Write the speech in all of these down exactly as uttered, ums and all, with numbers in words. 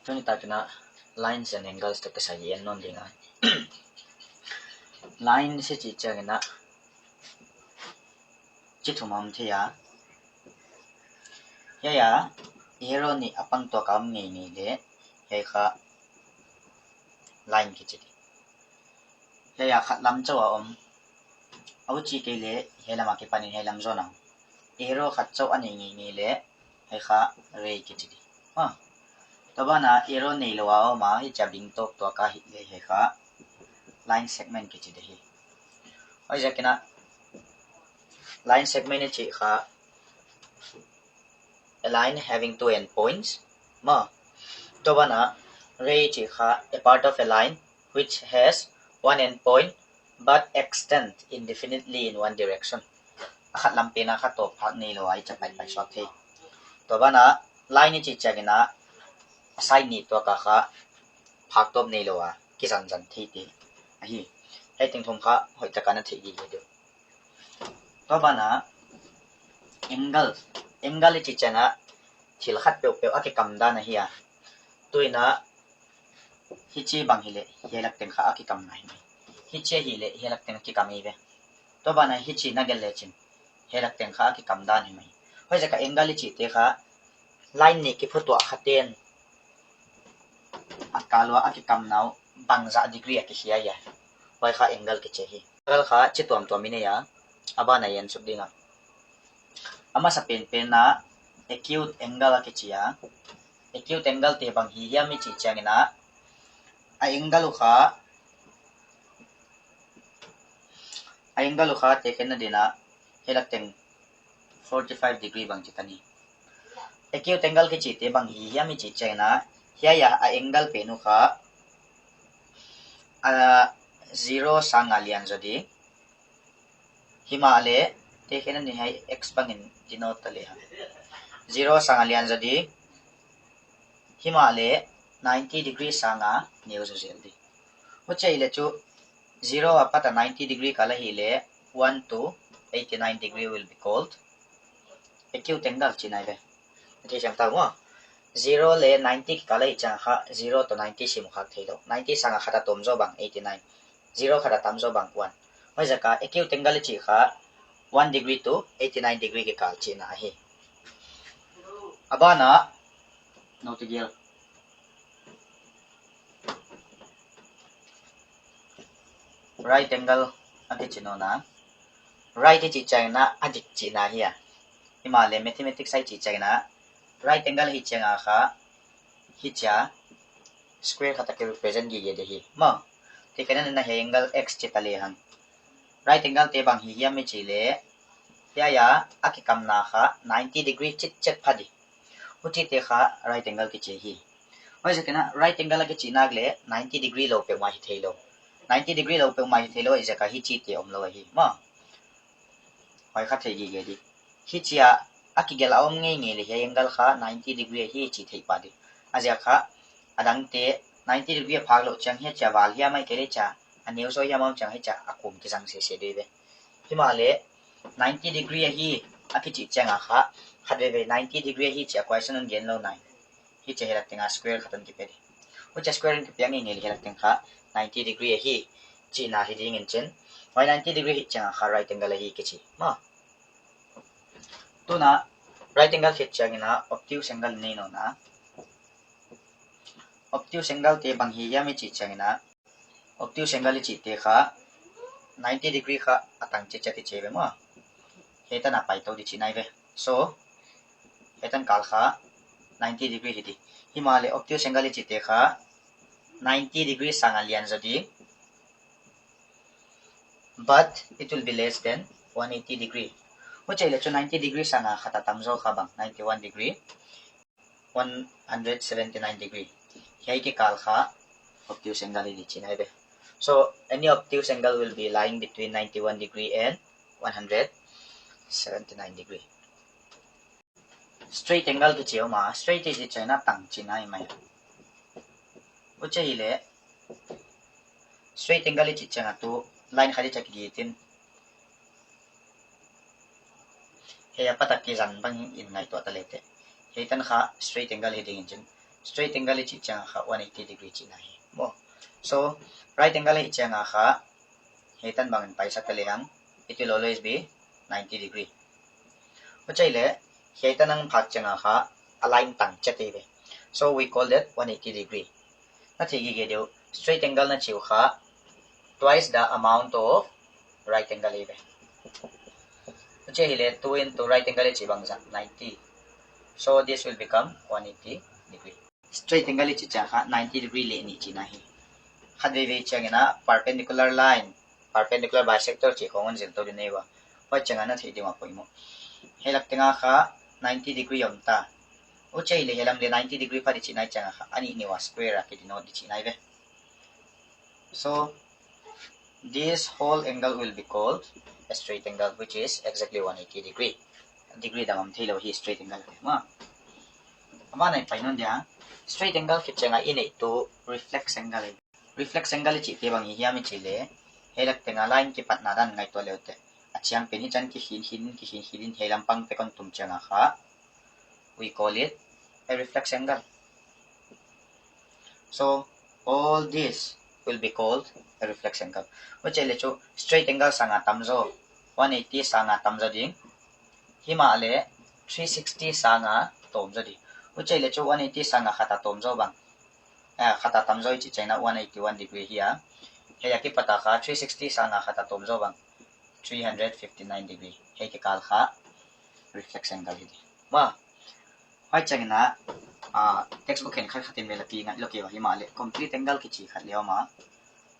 Tuni takin a lines and angles toh kisai en nawn ding a. Lines i chih chiangin a chi thum om thei a. Hiai a arrow nih a pang tuak a om ngeingei leh hiai kha line kichi di. Hiai a khat lam chauh a om. Huchi kei leh hiai lam akipanin hiai lam zawn a om. Arrow khat chauh a nei ngeingei leh hiai kha ray kichi di. Ha. Tua ban a arrow neilou a om a, hichia bing tawp tuak a hih leh hiai kha line segment kichi di hi. Huaiziakin a line segment i chih kha a line having two endpoints. Maw. Tua ban a ray i chih kha a part of a line which has one endpoint but extend indefinitely in one direction. A khat lam pen a kha tawp phak neilou a, hichia paipai suak thei. Tua ban a line i chih chiangin a side nih tuak a kha phak tawp neilou a, kizanzan thei te ahi. Hiai teng thum kha hoihtak a na theih gige di uh. Tua ban a angle, angle i chih chiangin a thil khat peuhpeuh a kikam dan ahi a. Tuin a hichi bang hileh hiai lak teng kha a kikam ngai mai. Hichi hileh hiai lak teng kikam hi ve. Tua ban a hichi na gelh lechin hiai lak teng kha a kikam dan hi mai. Huaiziak a angle i chihte kha line nih kiphutuah khaten a kal ua a kikamna uh bangzah degree a kikhia a, huai kha angle kichi hi. Angle kha chi tuamtuam i nei a, a ban a en suk ding a. A masa penpen a acute angle a kichi a. Acute angle te bang hi hiam i chih chiangin a, a angle uh kha, a angle uh kha tekhenna dingin a hiai lak teng forty-five degree bang chi ta ni. Acute angle kichite bang hi hiam i chih chiangin a, hiai a angle pen uh kha a zero sang a lian zaw di. Himahleh tekhenna dingin hiai x bangin denote ta lehang, zero sang a lian zaw di. Himahleh ninety degree sang a neu zaw zel di. Huchi leh chu zero apat a ninety degree kal ahih leh one to eighty-nine degree will be called acute angle chihna ahi ve. Theisiam ta maw. Zero leh ninety kikal ahih chiang kha zero toh ninety sim khak theilou. Ninety sang a khat a tawm zaw bang eighty-nine. Zero khat a tam zaw bang one. Huaiziak a acute angle i chih kha one degree to eighty-nine degree kikal chihna ahi. A ban a, no te gel. Right angle a kichi nawn a. Right i chih chiangin a dik chihna ahi a. Himahleh mathematics a i chih chiangin a right angle i chih chiang a kha hichia square khat a kirepresent gige di hi. Maw. Tekhenna dingin a hiai angle x chi ta lehang. Right angle te bang hi hiam i chih leh, hiai a a kikamna kha ninety degree chitchiat pha di. Huchite kha right angle kichi hi. Huaiziakin a right angle a kichih nak leh ninety degree lou peuhmah hi theilou. Ninety degree lou peuhmah hi theilou, huaiziak a hichite omlou ahi. Maw. Huai kha theih gige di. Hichia a kigelh a om ngeingei leh hiai angle kha ninety degree ahi chih theih pah di. A ziak kha a dangte ninety degree a phak louh chiang hichia val hiam ahihkeileh hichia a neu zaw hiam a om chiang hichia a kum kizang sese di ve. Himahleh ninety degree ahi a kichih chiang a kha khatveivei ninety degree ahi chih a question hon gen lou nai. Hichia hiai lak teng a square khat hon kipe di. Huchia square hon kipiak ngeingei leh hiai lak teng kha ninety degree ahi chihna hi ding in chin. Huai ninety degree hih chiang a kha right angle ahi kichi. Maw. Tun a right angle hih chiangin a obtuse angle nei nawn a. Obtuse angle te bang hi hiam i chih chiangin a, obtuse angle i chihte kha ninety degree kha a tang chitchiat i chi ve maw. Hiai tan a pai tou di chihna ahi ve. So hiai tan kal kha ninety degree hi di. Himahleh obtuse angle i chihte kha ninety degree sang a lian zaw di. But it will be less than one eighty degree. Huchi leh chu ninety degree sang a khat a tam zaw kha bang ninety-one degree, one hundred seventy-nine degree. Hiai kikal kha obtuse angle hi di chihna ahi ve. So any obtuse angle will be lying between ninety-one degree and one hundred seventy-nine degree. Straight angle kichi om a, straight i chih chiangin a tang chihna ahi mai. Huchi leh straight angle i chih chiang a tu line khat i chak gige in. Hiai apat a kizang bang in ngaihtuah ta leh te. Hiai tan kha straight angle hi ding in chin. Straight angle i chih chiang a kha one eighty degree chihna hi maw. So right angle i chih chiang a kha hiai tan bang in paisak ta lehang, it will always be ninety degree. Huchi leh hiai tan a phak chiang a kha a line tang chet eive. So we call that one eighty degree. Na theih gige deuh, straight angle na chih uh kha twice the amount of right angle eive. Huchi leh two into right angle i chih bangzah, ninety. So this will become one eighty degree. Straight angle i chih chiang kha ninety degree leh nih chihna hi. Khatveivei chiang in a perpendicular line, perpendicular bisector chih khong hon zil tou ding eive. Huai chiang a na theih ding uh a poimoh. Hiai lak teng a kha ninety degree om ta. Huchi leh hiai lam leh ninety degree pha di chihna i chih chiang a kha a nih nih ua square a ki denote di chihna eive. So this whole angle will be called a straight angle, which is exactly one eighty degree. Degree dang om theilou hi straight angle maw. A ban ah i pai nawn dia, straight angle khit chiang a i neih tuh reflex angle. Reflex angle i chihte bang hi hiam i chih leh, hiai lak teng a line kipatna dan ngaihtuah le uh teh. A chiang pen hi chan kikhin khin, kikhin khin in hiai lam pang pek hon tum chiang a kha we call it a reflex angle. So all this will be called a reflex angle. Huchi leh chu straight angle sang a tam zaw, one eighty sang a tam zaw ding. Himahleh three sixty sang a tawm zaw ding. Huchi leh chu one eighty sang a khat a tawm zaw bang, eh, khat a tam zaw i chih chiang in a one eighty one degree hi a. Hiai a kipat a kha three sixty sang a khat a tawm zaw bang, three hundred fifty nine degree. Hiai kikal kha reflex angle hi di maw. Huai chiang in a, ah, textbook khenkhat khat in ve la pi ngaih lou kei ua, himahleh complete angle kichi khat leh om a.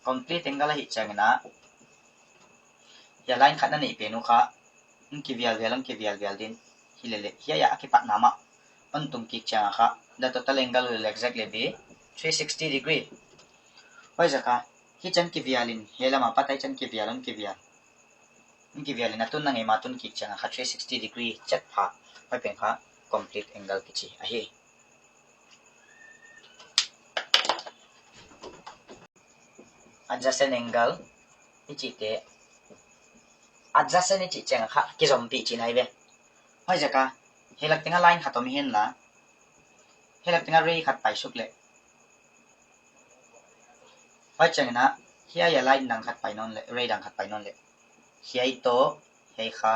Complete angle ahih chiang in a, hiai line khat na neih pen uh kha hon kivial vial, hon kivial vial ding. Hilele hiai a kipatna mah hon tung kik chiang a kha the total angle will exactly be three sixty degree. Huaiziak a hichiang kivial in, hiai lam apat a hichiang kivial, hon kivial, hon kivial in a tunna ngeima tun kik chiang a kha three sixty degree chet pha. Huai pen kha complete angle kichi ahi. Adjacent angle i chihte, adjacent i chih chiang a kha kizompih chihna eive. Huaiziak a hiai lak teng a line khat om hen la, hiai lak teng a ray khat pai suk leh, huai chiang in a hiai a line dang khat pai nawn leh, ray dang khat pai nawn leh, hiai toh hiai kha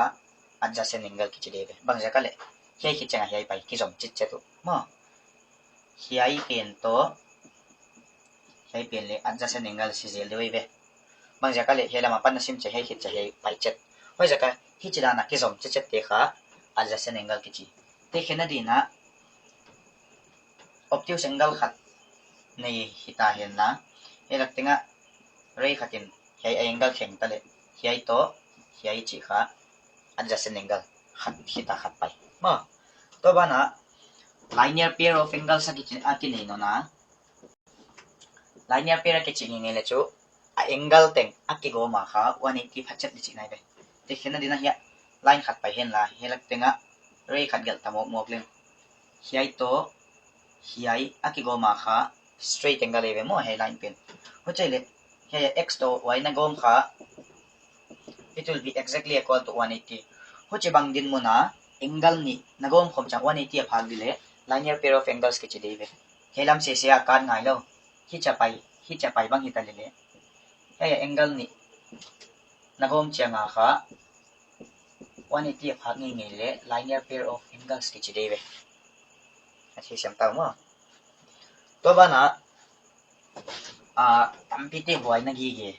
adjacent angle kichi ding eive. Bangziak a leh, hiai khit chiang a hiai pai kizom chitchet uh maw. Hiai pen toh hiai pen leh adjacent angle si zel deuh eive. Bangziak a leh, hiai lam apat na sim chiang hiai khit chiang hiai pai chet. Huaiziak a hichi dan a kizom chitchet te kha adjacent angle kichi. Tekhenna ding in a, obtuse angle khat nei hita hen la, hiai lak teng a ray khat in hiai angle kheng ta leh, hiai toh hiai chih kha adjacent angle khat hita khat pai maw. Tua ban ah linear pair of angles a ki, a kinei nawn a. Linear pair a kichih ngeingei leh chu a angle teng a kigawm a kha one eighty pha chet di chihna eive. Tekhenna ding in a hiai line khat pai hen la, hiai lak teng a ray khat gelh ta mawkmawk leng, hiai toh hiai a kigawm a kha straight angle eive maw, hiai line pen. Huchi leh hiai a x toh y na gawm kha, it will be exactly equal to one eighty. Huchi bang dinmun a angle nih na gawm khawm chiang one eighty a phak di leh linear pair of angles kichi ding eive. Hiai lam sese a kat ngai lou, hichia pai, hichia pai bang hita leleh, hiai a angle nih na gawm chiang a kha one eighty a phak ngeingei leh linear pair of angles kichi ding eive. A thei siam ta maw. Tua ban ah, ah, tampite buaina gige,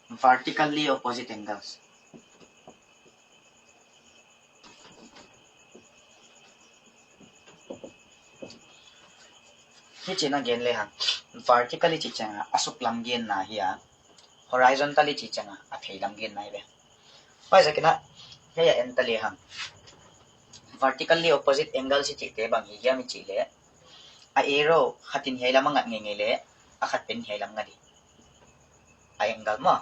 vertically opposite angles. Hichi na gen lehang, vertical i chih chiang a, a suklam genna hi a, horizontal i chih chiang a, a pheilam genna hi ve. Huaiziakin a, hiai a en ta lehang, vertically opposite angles i chihte bang hi hiam i chih leh, a arrow khat in hiai lam a ngat ngeingei leh, a khat pen hiai lam ngat di. A angle maw.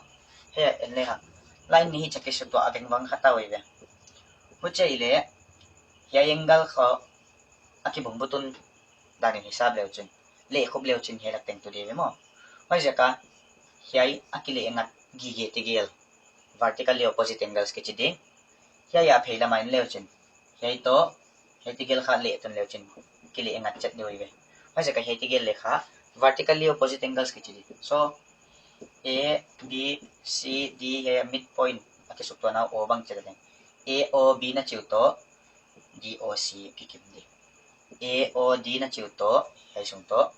Hiai a en lehang, line nih hichia kisutuah a vengvang khat a ui ve. Huchi leh, hiai angle kha a kibungbut un dan in hisap leu chin, lehkhup leu chin hiai lak teng tu di ve maw. Huaiziak a, hiai a kileh ngat gige tegel, vertically opposite angles kichi di. Hiai a pheilam a en leu chin, hiai toh hiai tegel kha leh tun leu chin, Kileh ngat chet deuh ve. Huaiziak a hiai tegel leh kha vertically opposite angles kichi di. So A B C D hiai midpoint a kisuktuahna O bang chet leng, A O B na chi uh toh D O C kikim di. A O D na chi uh toh hiai sung toh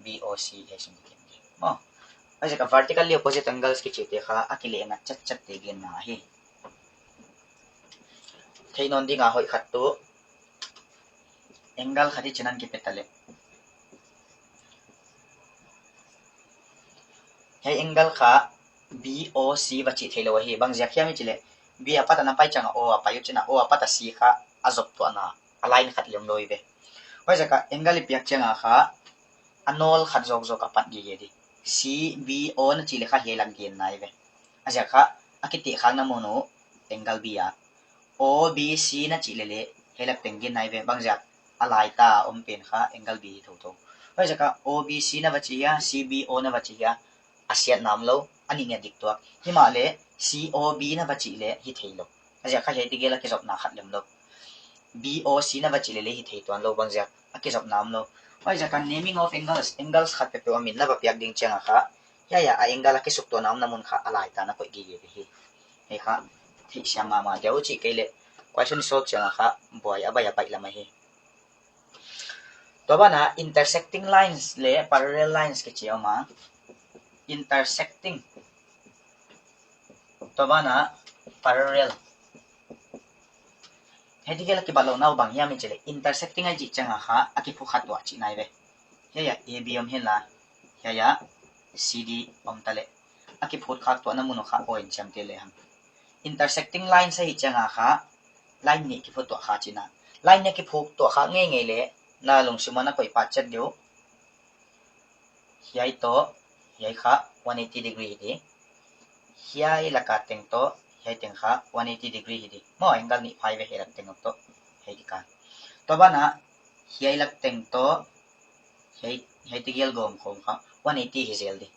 B O C hiai sung kikim di. Maw, huaiziak a vertically opposite angles kichite kha a kileh ngat chetchet te genna ahi. Thei nawn ding a hoih khat tuh angle khat hichi'n a kipe ta leh, hiai angle kha B O C va chi theilou ahi. Bangziak hiam i chih leh, B apat a na pai chiang a O a pai uh chi'n a, O apat a C kha a zop tuahna a line khat leng om lou ve. Huaiziak a angle i piak chiang a kha a nawl khat zawkzawk a pat gige di. C B O na chih leh kha hiai lak genna ve. A ziak kha a kitehkhakna mun uh angle B a, O B C na chih leh leh hiai lak teng genna ve. Bangziak a laita om pen kha angle B hi thouthou. Huaiziak a O B C na va chi hia, C B O na va chi hia, a siatna omlou, a nih nih a dik tuak. Himahleh C O B na va chih leh hi theilou. A ziak kha hiai tegel a kizopna khat leng omlou. B O C na va chih leh leh hi thei tuanlou, bangziak a kizopna omlou. Huaiziak a naming of angles, angles khat peuhpeuh a min na va piak ding chiang a kha, hiai a angle a kisuktuahna omna mun kha a laita na koih gige di hi. Hiai kha theihsiam mahmah deuh chih kei leh, question solve chiang a kha buai a baih a baihlam ahi. Tua ban ah intersecting lines leh parallel lines kichi om a. Intersecting, tua ban ah parallel. Hiai tegel a kibatlouhna uh bang hiam i chih leh, intersecting a i chih chiang a kha a kiphut kha tuah chihna ve. Hiai a A B om henla, hiai a C D om ta leh, a kiphut khak tuahna mun uh kha point chiamteh lehang. Intersecting lines ahih chiang a kha line nih kiphut tuah kha chihna. Line nih kiphut tuah kha ngeingei leh na lungsim a na koih pah chet deuh. Hiai toh hiai kha one eighty degree hi di. Hiai lak a teng toh hiai teng kha one eighty degree hi di. Maw, angle nih phai ve, hiai lak teng toh hiai di kha. Tua ban ah hiai lak teng toh hiai, hiai tegel gawm khawm kha one eighty hi zel di.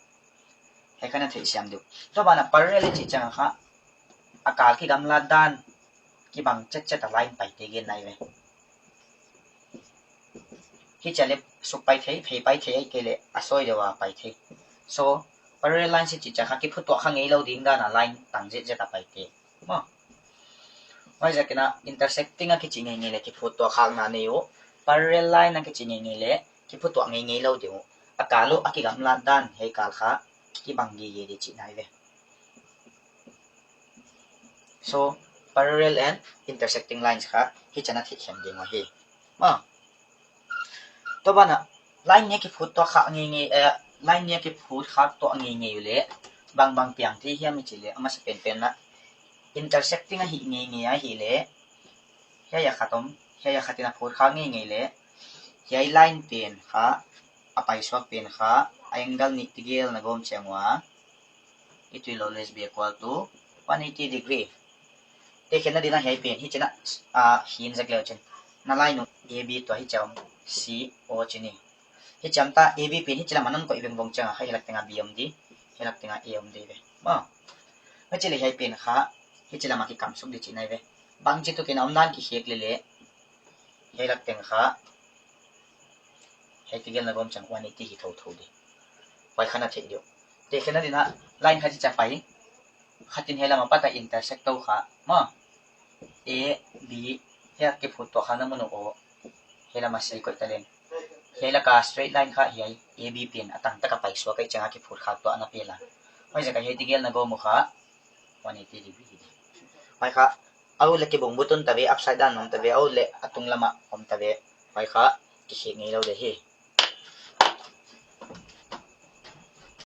Hiai kha na theihsiam deuh. Tua ban ah parallel i chih chiang a kha a kal kigamlat dan kibang chetchet a line paite genna ve. Hichia leh suk pai thei, phei pai thei, ahihkeileh a sawi deuh a pai thei. So parallel lines i chih chiang a kha kiphut tuah kha ngeilou ding dan a line tang zetzet a paite. Maw, huaiziak in a intersecting a kichi ngeingei leh kiphut tuah khakna nei uh. Parallel line a kichi ngeingei leh kiphut tuah ngeingeilou ding uh. A kal uh a kigamlat dan hiai kal kha kibang gige di chihna ve. So parallel and intersecting lines kha hichi'n a theihkhem ding uh ahi. Maw, tua ban ah line nih kiphut tuah khak ngeingei, eh, line nih kiphut khak tuah ngeingei uleh bangbang piang thei hiam i chih leh, a masa penpen ah intersecting ahih ngeingei ahihleh, hiai a khat om, hiai a khat in a phut khak ngeingei leh, hiai line pen kha, a paisuak pen kha, a angle nih tegel na gawm chiang ua, it will always be equal to one eighty degree. Tekhenna din a hiai pen hichi'n a, ah, hin zek leu chin. Na line uh A B toh hichia om, C O chi ni. Hichiam ta A B pen hichi lam a na koih vengvung chiang a kha hiai lak teng a B om di, hiai lak teng a A om di ve. Maw, huchi leh hiai pen kha hichi lam a kikam suk di chihna ve. Bangchituk in a omdan kikhek leh leh, hiai lak teng kha hiai tegel na gawm chiang one eighty hi thouthou di. Huai kha na theih deuh. Tekhenna din a line khat hichia pai, khat in hiai lam apat a intersect tou kha. Maw, A B, hiai kiphut tuah khakna mun uh O, hiai lam a C koih ta leng, hiai lak a straight line kha hiai A B pen a tang tak a paisuak ahih chiang a kiphut khak tuahna pen la. Huaiziak a hiai tegel na gawm uh kha one eighty degree hi di. Huai kha a ut leh kibungbut un ta ve, upside down om ta ve, a ut leh a tunglam a om ta ve. Huai kha kikhek ngeilou di hi.